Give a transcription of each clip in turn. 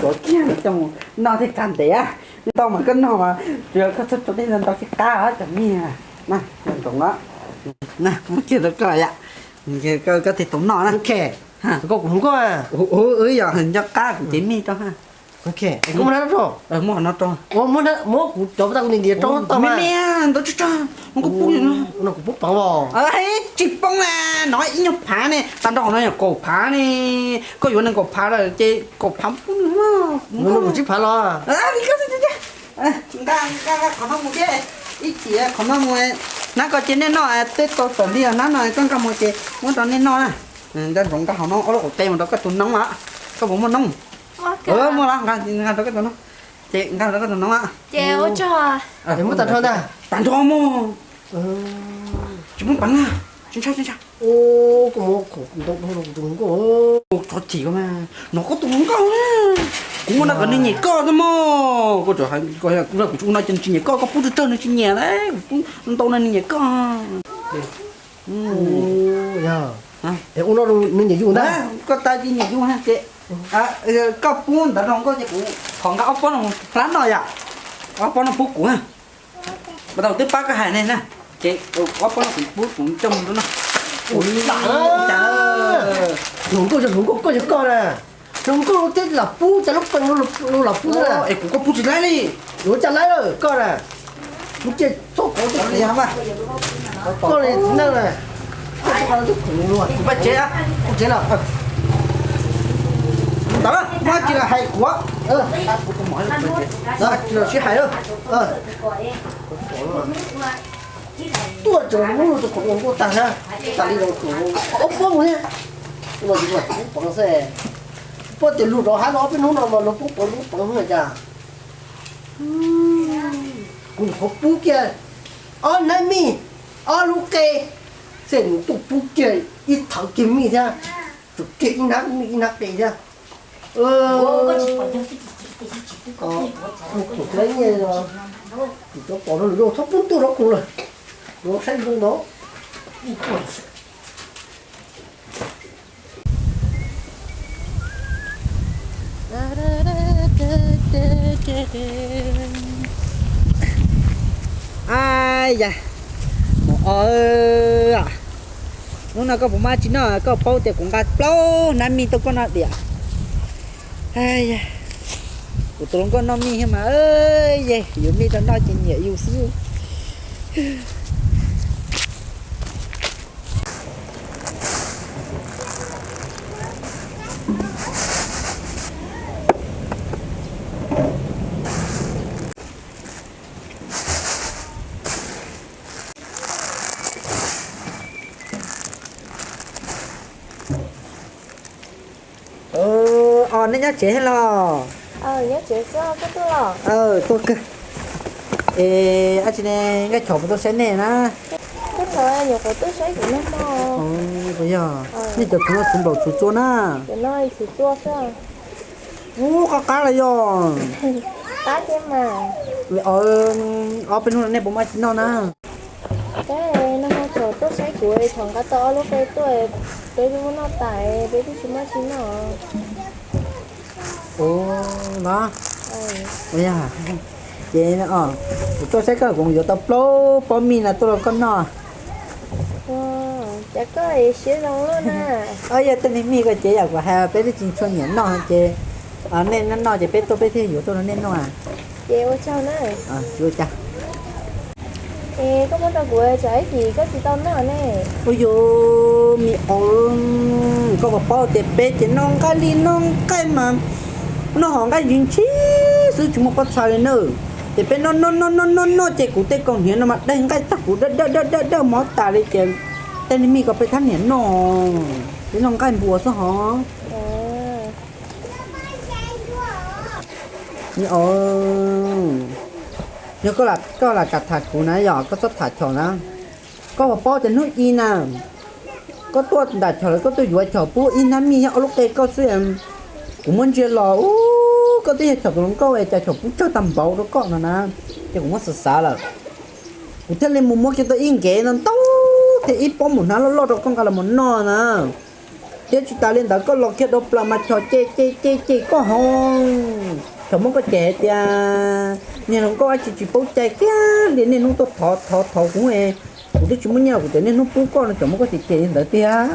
Tuav kiag coj mus noj thiaj qab ntev. Ntau mas koj noj mas, tsuas yog koj txhob rau dej ntau ntau thiaj qab os cov mij. Na, nyob ntoo no, muab kiag rau koj yom. Koj thiaj tau noj na. Koj kuv hluas nkauj, wb yog nco qab kuv cev mij rau hab. Ok, koj muab hnab rau. Muab hnab rau. Muab kuv cov pab tag kuv ntiav ntiav rau tau me mas. Me ntau tsuag tsuag, no kuv pub no. No kuv pub poob os. Tsis poob na, no ib nyuag phav ne, tag nrho no yog kaum phav ne. Koj yuav nees nkaum phav lawm ces kaum phav pub no. Kuv tsib phav los. Nqa, nqa qhov no mus thiab. Ib chim qhov no mus, hnab ko ces nej noj, tej tau tawm li hnab no koj nqa mus ces muab rau nej noj na. Nqa zoov nqa hauv no ob lub qaum qe mus rau koj tus noob a. Koj puas muaj noob? Muaj los nqa rau koj tus noob. Ces nqa rau koj tus noob a. Ces ua tsaug. Muab tag nrho ntag. Tag nrho mog. Tsis muaj peev na. Tsis ntshai, tsis ntshai. Koj muab khoom ntau dhau rau kuv tus hluas nkauj. Txhob chim koj mas, no koj tus hluas nkauj na. Kuv muaj no kom nws nyiam koj xwb mog. Koj tseem hais kuv, kuv tsis ua no ces nws tsis nyiam koj, koj pub tsawg tsawg nws tsis nyiam na, kuv pub ntau no nws nyiam koj. Ua no nws nyiam yus ntag. Koj tas ces nyiam yus ces koj pub ntawd rau nkauj ces kuv thov nqa ob pob no hlab noj yom. Ob pob no pub kuv. Pas tau twb pab koj hais ne na, ces ob pob no kuv pub kuv coj mus rau noj. Ua li cas, hluas nkauj yog hluas nkauj, koj yog koj na. Hluas nkauj thiaj lam pub, cas lub peev los pub na. Es kuv koj pub tsis laib li. Yuav cas laib lawm koj na. Kuv ces txhob kov li mas. Koj li txiv neej na. Koj txhob kov li tub khoom lus. Kuv pab tsev, kuv tsev lawm. Ntawd mas tsis hais kuv, tsis sib hais. Tuaj tseem muab tus khoom nkuaj tag na, tas li los khoom ob pob mus thiab. Los tus pub poov xwb. Puab tias lug rov hab no ob peb hnub no mas luag pub poov lub poov hnub cas. Kuv nyuam qhuav pub kiag ob hnab mij, ob lub qe, xwb nws tuaj pub kiag ib thawv kiag mij thiab, tsum kiag ib hnab mij ib hnab qe thiab. Kuv tsis pom nyiaj, kuv tsis pom no, txhob pub ntuj rau kuv lawm, kuv saib ntuj no. Ai ya, mus o, hnub no koj puas maj tsis noj, koj paub tias kuv nqa plaub hnab mij tuaj koj noj diam. Ai ya, kuv tus hluas nkauj noj mij thiab mas, yus yuav mij rau noj ces nyiam yus xwb. Nej nyob tsev thiab los? Tuaj kawg. Es ab tsi ne, Nkaj Chom puas tuaj saib nej na? Puas yog, nej cov txhuv no txhuv nplaum txhuv txua na? Ub, qab qab los yog? Ob peb hnub no nej puas muaj tsis noj na? Tuaj saib kuv, thaum nqa tau ob lub qe tuaj, peb twb muab noj tas, peb twb tsis muaj tsis noj. Ua no, ua yog, ces kuv tuaj saib koj, kuv yuav tau plaub pob mij no tuaj rau koj noj. Cas koj siab zoo luaj na. Yog tej niag mij ko ces yam kuv hais peb twb tsis tshua nyiam noj ces nej noj noj ces peb tuaj peb thiaj yuav tuaj rau nej noj. Ces ua tsaug na. Tsis ua cas. Es koj muab rau kuv tsam ib chim koj tsis tau noj ne. Ua yog, me o, koj puas paub tias peb ces noj nqaij li noj nqaij mas noj hom nqaij ntsis ntsis xwb tsis muaj pob txha li na. Ces peb noj noj noj noj noj noj ces kuv tej kaus hniav no mas daig nqaij tag kuv dawb dawb dawb dawb mov tas li ces tej niag mij ko peb thab niam noj, peb noj nqaij npua xwb hov. Yog koj lam kam tham kuv na, yog koj txhob tham Chom na. Koj puas paub tias hnub i na, koj tuaj ntam Chom lawm koj tuaj yuav Chom pub ib hnab mij thiab ob lub qe koj xwb. Kuv muab ntsia los, ub, koj twb yog Chom tus hluas nkauj es cas Chom pub tsawg tag npaum rau koj no na. Ces kuv muab xav xav lawm, kuv thiaj li mus muab kiag tau ib nkev ntau ntau thiab ib pob mum hnab loj loj rau koj nqa los mus noj na. Thiab tsis tas li ntawd koj los kiag dhau plaws mas Chom cem cem cem cem koj hov. Chom muab koj cem hais tias niag hluas nkauj dab tsi tsis paub cai kiag li, niaj hnub tuaj thov thov thov kuv, kuv twb tsis muaj nyiaj los kuv tseem niaj hnub pub koj no, Chom muab koj cem cem li ntawd tiag.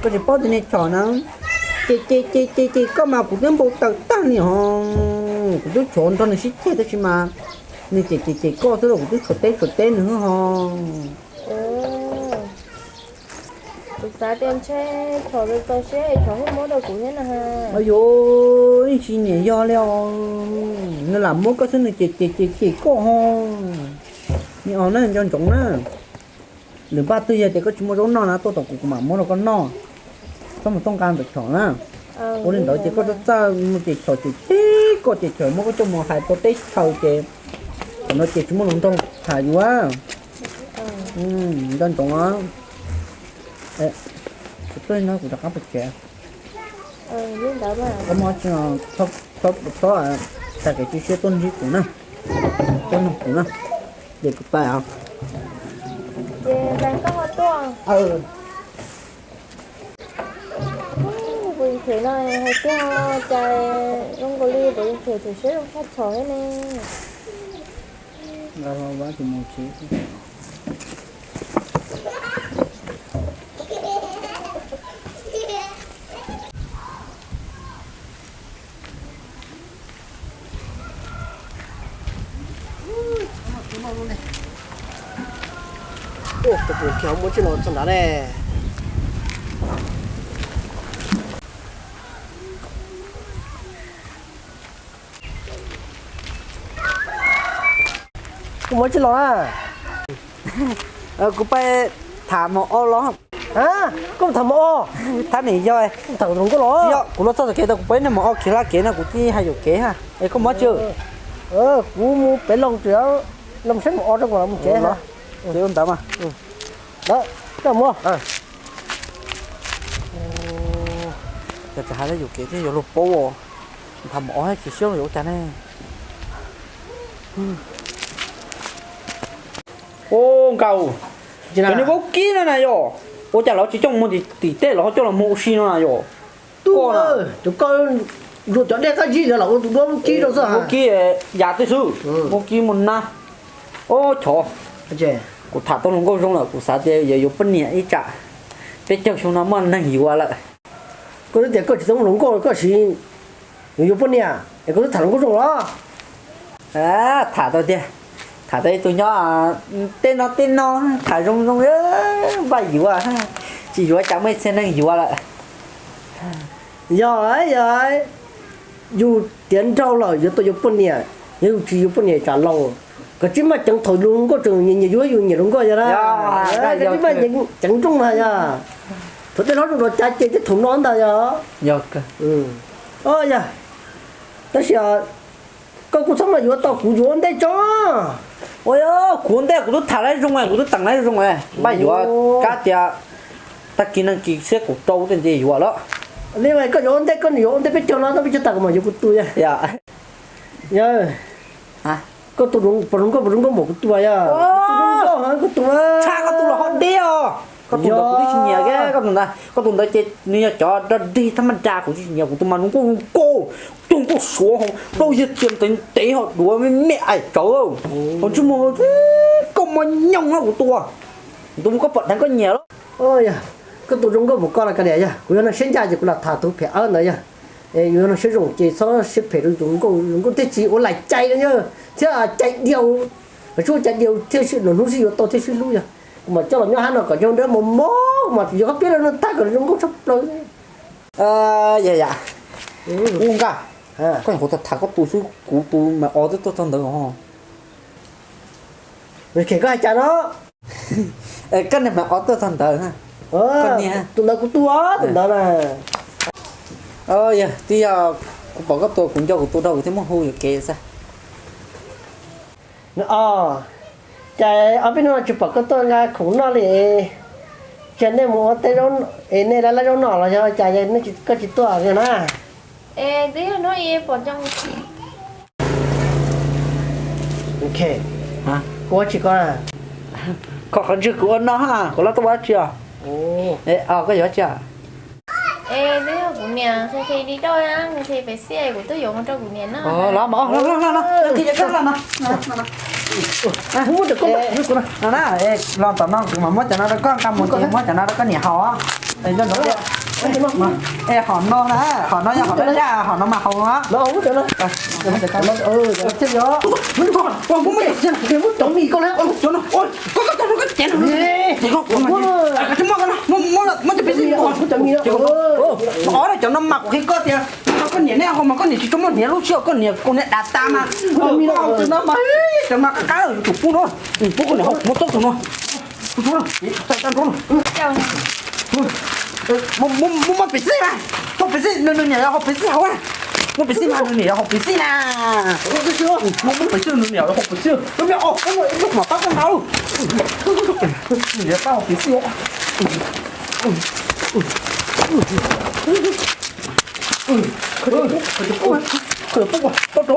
Koj tsis paub tias niag Chom na, Ces ces ces ces ces koj mas kuv twb npau taws tag li ho. Kuv twb tshuav nrog nws sib ceg tab sis mas nws ces ces ces koj xwb los kuv twb tshuav teb tshuav teb nws ho. Kuv xav tias ntshe Chom txaus siab es Chom thiaj muab rau kuv thiab na. Yuav ib tsis niam yog li os, nws lam muab koj xwb nws ces ces ces ces koj ho. Niam os na, nco ntsoov na. Lwm npaj twg yog tias koj tsis muaj zaub noj na tuaj tom kuv kuv mam muab rau koj noj. Txhob mus tuaj nqa ntawm Chom na. Ua li ntawd ces koj txawj txawj mus ces Chom ces ces koj ces Chom muab koj coj mus hais rau teb chaws ces thaum no ces tsis muaj hluas nraug tham yuav. Nco ntsoov. Kuv tuaj no kuv rov qab pais tsev. Koj muaj tsi, txhob tag kev cia siab tuaj ntsib kuv na, tuaj nug kuv na, ces kuv pais os. Puag ntses no hais tiag, cas zoo nkaus li puag ntses tseem siab zoo tshaj Chom thiab ne. Nqa hlo vab ces mus tsev xwb. Tus kuv khiav muab tsis los txog nrad ne. Kuv muab tsis los na. Kuv pais tham mos o los. Koj tham mos o? Thab nim yog tham hluas nkauj los? Kuv los txog tom kev tau kuv pab neeg mos o khiav hla kev no kuv thiaj hais yuam kev ha. Es koj muab tsis? Kuv mus pem Looj tsev, Looj saib mos o rau kuv los mus tsev. Ces ua ntawd mas. Koj muab. Cas tsis hais yuam kev thiab yuav luag paub os. Tham mos o thiab tsis siab los yuav ua cas ne. Ua nkaus, cov niag vaub kib no na yom, ua cas lawv tsis coj mus tim tej los ho coj los muag ua si no na yom? Koj, cov koj luag cov dej qab zib ntawd los ua tus duab vaub kib rau xwb. Vaub kib ya twb xwb, vaub kib muaj nab. Ob chov, kuv tham tau hluas nkauj zoo lawm kuv xav tias yuav yuav poj niam ib tsam. Peb caug xyoo no muaj neeg yuav lawm. Koj twb tias koj tsis tau hluas nkauj koj siv yuav yuav poj niam es koj twb tham hluas nkauj zoo los. Tham tau tiag, tham tau ib tug nyob tej no tej no, tham zoo zoo, npaj yuav, tsis yuav cas muaj ib txhia neeg yuav lawm. Yog, yog, yus tiav nraug lawm yuav tau yuav poj niam, yog yus tsis yuav poj niam tsam laus, koj tsis maj ceev thaum hluas nkauj tseem nyiam yuav yus nyiam hluas nkauj yog na. Koj tsis maj ceev nrooj na yog. Thaum tej hlob zoo los cas ces tej thaum no ntag yog. Yog, tab sis koj kuj txhob maj yuav tau kuv yuav ua ntej tso. Ua kuv ua ntej kuv twb tham lawv zoo, kuv twb teem lawv zoo, npaj yuav kab tias tag kis neeg kis xiab kaum rau tej ntse yuav lawm. Li koj yuav ua ntej koj yuav ua ntej peb caug no, peb caug tas kuv mam yuav kuv tus. Yog, koj tus pom zoo nkauj, pom zoo nkauj npaum kuv tus yog. Koj tus tshaj koj tus los ho deb os. Koj tus ntawd kuv twb tsis nyiam, koj tus ntawd, koj tus ntawd ces nws yog cov dog dig thab maj da kuv twb tsis nyiam, kuv tus mas zoo nkauj zoo nkauj, coob nkauj suav hauv plaub yawg txia ntev ntev ho duav me me aim tsawv, hauv ntsej muag koj mos nyooj na kuv tus. Kuv tus mus koj pom dheev koj nyiam lawm. Koj tus zoo nkauj npaum koj los kav liam yog, kuv yog neeg siab ncaj ces kuv lam tham tus phem awb ntawd yog. Yus yog neeg siab zoo ces txhob siab phem rau tus zoo nkauj, zoo nkauj thiaj tsis ua laim cai yog, thiab cai diau, tsuas cai diau thiaj sib, hnub sib yuav tau thiaj sib hlub yog. Kuv mam coj los nyob hab no kom zoo dawb mos mos mas yuav koj piab rau neeg tag kom zoo nkauj tshaj plaws. Yam yam, ub nkaj, koj nyuam qhuav tham koj tus xwb kuv tus mas o twb tuaj txog ntawd os. Koj hais cas no? Koj niag mas o tuaj txog ntawd, tus ntawd kuv tus, tus ntawd na. Yog twb yog kuv pom koj tus kuv nco kuv tus rau kuv thiaj muab hu yuam kev xwb. Os, cas ob peb hnub no tsis pom koj tuaj nqa khoom noj li, cas nej mus ua teb es nej lawv lab zaub noj los yog cas koj tsis tuaj li na? Es twb yog hnub i pom zoo. Kuv ua tsis koj, koj qhov ntswg kuv ua no ha, kuv lab tuaj ua dab tsi os? Koj yuav dab tsi? Es twb yog kuv niam qhia qhia li rau, qhia qhia pem xiaj kuv twb yuav mus rau kuv niam no. Los mas, los los los, los no, los tom no kuv mam muab cov no rau koj nqa mus ces muab cov no rau koj niam haus. Nco ntsoov tias Es hom no na, hom no yog hom dab tsi, hom no mas haus no. Muab cov mis koj na. Cov no, koj cov no koj cev no. Muab cov mis no. Cov no mas kuv qhia koj tias, koj niam nej haus mas koj niam tsis tshua muaj hniav, lub sij hawm koj niam kuv niam dam tas mas, koj haus tus no mas, cov mas qab qab yuav tsum pub no. Pub koj niam haus, muab txob tus no. Muab, muab Pepsi mas, muab Pepsi, nws niam yuav haus Pepsi haus. Muab Pepsi mas, nws niam yuav haus Pepsi na. Muab, muab Pepsi, nws niam yuav haus Pepsi. Mam pab koj nqa lub, nws niam pab haus Pepsi. Tau rau, tau rau, tau rau, tau rau, tau rau, tau rau, tau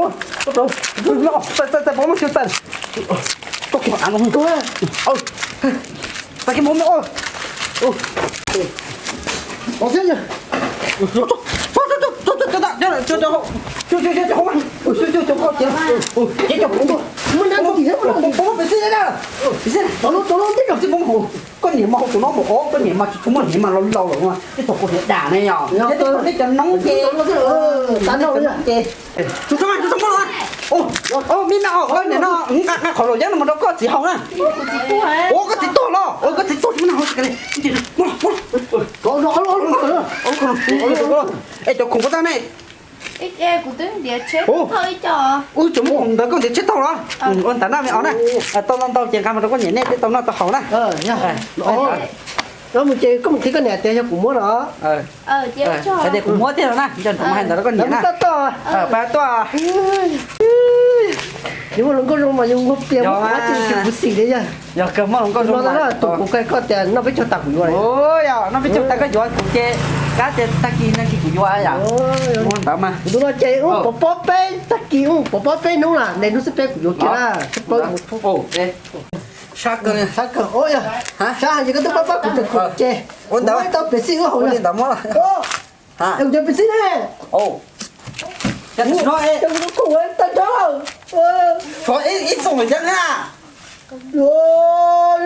rau. Txais kiag mov me os. Koj niam mas haus tus no mus os, koj niam mas tsis tshua muaj hniav mas laus laus lawm, tej thaum koj niam dam ne yog. Yog tej thaum nej cov noob ces, me me os, koj niam no nqa qhov luam yeeb no mus rau koj txiv haus na. Ua koj txiv tuag los, ua koj txiv tuag tsis muaj neeg haus li. Es cov khoom puas tag ne? Wb tseem muab khoom ntawd koj ntiav tsheb tau los? Ua ntawd na me os na. Tau ntau ntau ces nqa mus rau koj niam nej thiaj tau noj tau haus na. Mus ces koj mus qhia koj niam tias yog kuv muab no. Hais tias kuv muab thiab no na, nco ntsoov hais ntawd rau koj niam na. Pab tuaj. Yus muaj hluas nkauj zoo mas yus nquag plias muab kuv xim li yog. Yog kawg muaj hluas nkauj zoo mas tus kuv qhia koj tias noj peb caug tas kuv yuav. Yog noj peb caug tas koj yuav kuv ces kab tias tag kis nag kis kuv yuav yom. Ua ntawd mas. Tus no ces ub pov pob peb tag kis, ub pov pob peb hnub na, nees hnub xwb peb kuv yuav kiag na. Sab kawg, sab kawg, yog sab heev ces koj twb pab pab kuv cov khoom ces ua ntawd tau pem xij ub haus li ntawd muab. Kuv cov pem xij ne. Kuv tag nrho lawm. Ib txoos yeeb na.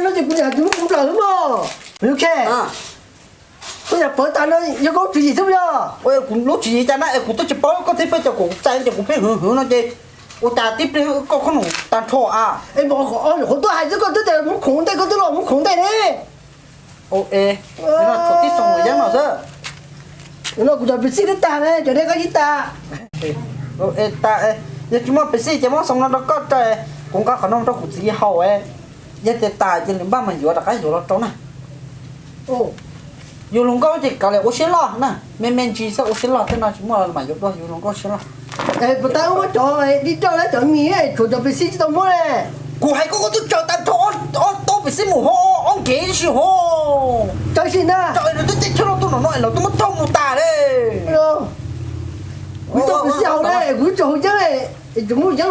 No ces kuv niam tsis muab kuv nplawm xwb mog. Koj yam pawv tas no yog koj tswv yim xwb yog? Kuv lub tswv yim cas na es kuv twb tsis paub koj thiab, peb cov kuv txais ces kuv pheej hwv hwv no ces ua cas tib pliag koj khob noom tag nrho a. Es mas qhov tuaj hais xwb koj twb tias muab khoom ntej koj twb los muab khoom ntej ne. Tib xoo yeeb no xwb. No kuv cov pem xij twb tag ne, cov dej koj ib tag. Yog tsis muaj pem xij ces muab xoo no rau koj tso, kuv nqa qhov no rau kuv txiv haus. Yog tias tas ces nws npaj mas yuav rov qab yuav los rau na. Yus hluas nkauj ces kav liam ua siab loj na, me me ntsis xwb ua siab loj, tej no tsis muaj los mas yuav dua, yus hluas nkauj siab loj. Puas tas muab cov dib roj lawm cov mis, tshuav cov pes xij tsis tau muab ne. Kuv hais koj, koj twb tsaws tag nrho ob tog pes xij mus hauv ob nkev tib si hauv. Tsaws sim na. Tsaws, nws twb caij chaw loj tuaj no no es lawv twb muab raug mus tas li. Kuv tsis tau pes xij haus ne, kuv tsis haus yeeb.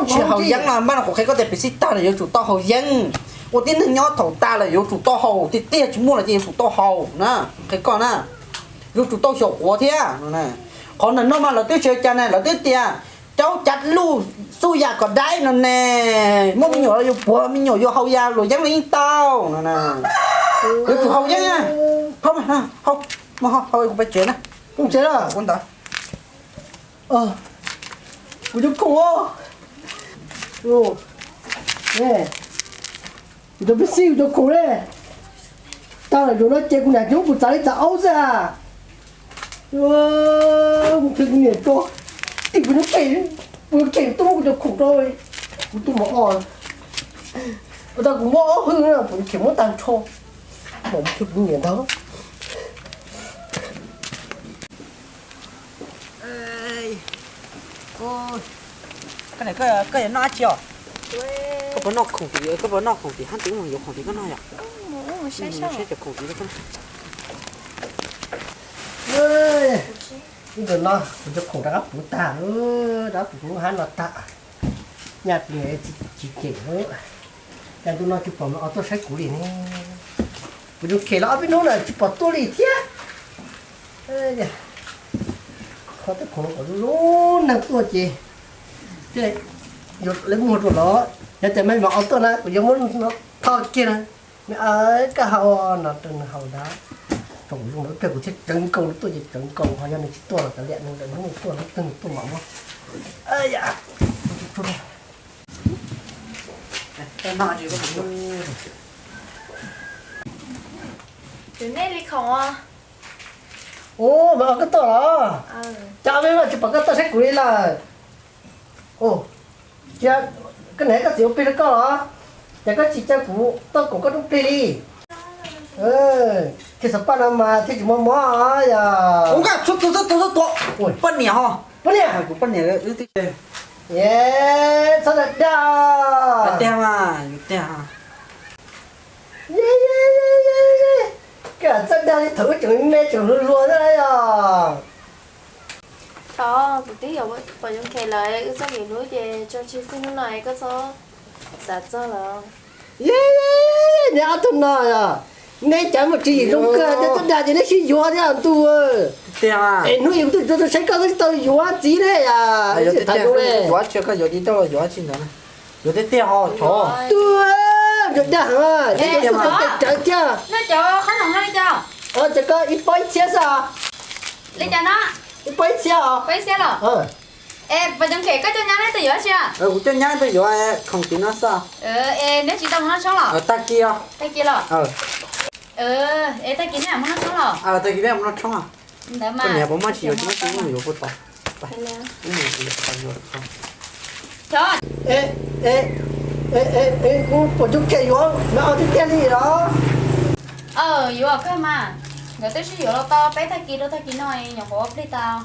Tsis haus yeeb no mas kuv qhia koj tias pes xij tag lawm yuav tsum tau haus yeeb. Ua tib neeg nyob thaum tas lawm yuav tsum tau haus tiag tiag, tsis muaj los ces yuav tsum tau haus na. Qhia koj na, yuav tsum tau xyaum quav thiab. Qhov ntawm no mas lawv twb tsis ua cas ne, lawv twb tias caub cav luj xuj yam kom daib no ne. Muaj me nyuam los yus puag me nyuam yus haus yam luam yeeb los yeej tau. Yuav tsum haus yeeb na. Haus, haus, kuv pais tsev na. Ua ntawd. Kuv cov khoom os. Kuv cov pes xij, kuv cov khoom ne. Tag lawm zaum no ces kuv niam coob kuv txav li txav aub xwb a. Mus qhia kuv niam tso, tim kuv niam, kuv niam tuaj muab kuv cov khoom rau kuv tus mos os. Ua tau kuv muaj ob hwj, kuv niam muab tag nrho. Mus qhia kuv niam ntag. Koj, koj yuav noj dab tsi os? Koj puas noj khoom tim, koj puas noj khoom tim hab tim ub, yuav khoom tim koj noj yom? Saib cov khoom tim. Ib ntus no kuv cov khoom rov qab puv tag, rov qab puv kuv lub hab no tag. Nyaj kuv niam tsis cem, cas ntu no tsis pom me os tuaj saib kuv li ne. Kuv tus khev los ob peb hnub na tsis pom tuaj li thiab. Qhov tej khoom no kom lub neeg tuaj ces tej yuav lawv muag rau los, yog tias me me os tuaj na kuv yuav muab tho kiag na. Me os, koj haus no rau nws haus ntag. Thaum zoo lawv pliag kuv thiaj tsawv nkaus, tuaj ces tsawv nkaus, ho yog nws tsis tuaj los kav liam, nws lawm hnub nws tuaj, hnub twg nws tuaj mam muab. Tus nej li khoom os. Ua, mas koj tuaj los? Cas peb mas tsis pom koj tuaj saib kuv li lawm. Ua, cia koj niam koj txiv ua plig rau koj los? Cas koj tsis caw kuv tuaj koom koj rooj plig li? Thiaj xav paj no mas thiaj tsis muaj mob yog. Poj niam ho. Poj niam. Kuv poj niam wb twb. Txhob dag dag. Tiag mas yus tiag. Koj txhob dag li thaum wb tseem me tseem hluas hluas na yog. Thaum kuv twb yuav pom Yoov Khes lawm, wb txoj kev hlub ces tso tseg xwb, hnub no koj txhob xav txog lawm. Neb ob tug no, neb cov mus tswv yim zoo kawg, neb txhob dag ces neb sib yuav thiab ntuj. Es hnub yus twb tuaj saib koj, koj tsis tau yuav txiv ne. Yuav tiag tiag, yuav tsis koj yuav di rau yuav tsis ntawd. Yuav tiag tiag ho chov. Tuaj, dag heev, neb yuav txog tus tes tsawv thiab. Cov koj ib pob ib txhiab xwb. Li cas no? Ib pob ib txhiab os. Pob ib txhiab los? Es Pov Yoov Khes, koj coj nyab neb tuaj yuav tsi? Kuv coj nyab tuaj yuav khoom tim no xwb. Es neb tsis tau mus noj tshoob los? Tag kis os. Tag kis los? Es tag kis neb mus noj tshoob los? Tag kis neb mus noj tshoob. Ntawd mas koj niam puas muaj tsis yuav, tsis muaj tsis yuav kuv tau. Kuv Pov Yoov Khes yuav no tiag tiag li los? Yuav kawg mas. Nkawd twb sib yuav los tau peb tag kis rau tag kis no, nyuam qhuav ua plig tau.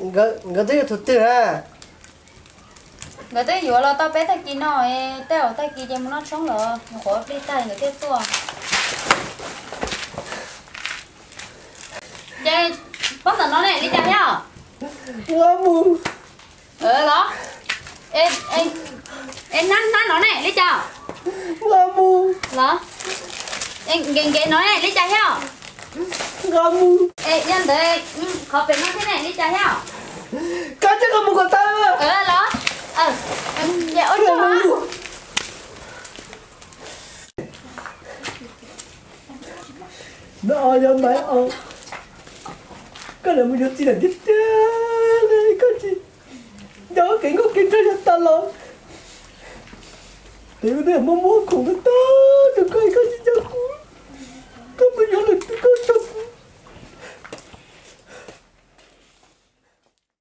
Nkawd twb yog tus twg na? Nkawd twb yuav los tau peb tag kis no, tej zaum tag kis ces mus noj tshoob los nyuam qhuav ua plig tag nkawd thiaj tuaj. Ces pob ntawm no ne li cas thiab? Los? Es hnab hnab no ne li cas? Los? Nkev nkev no ne li cas thiab? Yog ntawd qhov pem no thiab ne li cas thiab? Koj tsis mus kom tau los? No yog mas, koj lam mus yuav txiv lawm tiag tiag li, koj tsis nco kev nkauj kev nraug yog tas los. Tes ua muab muab khoom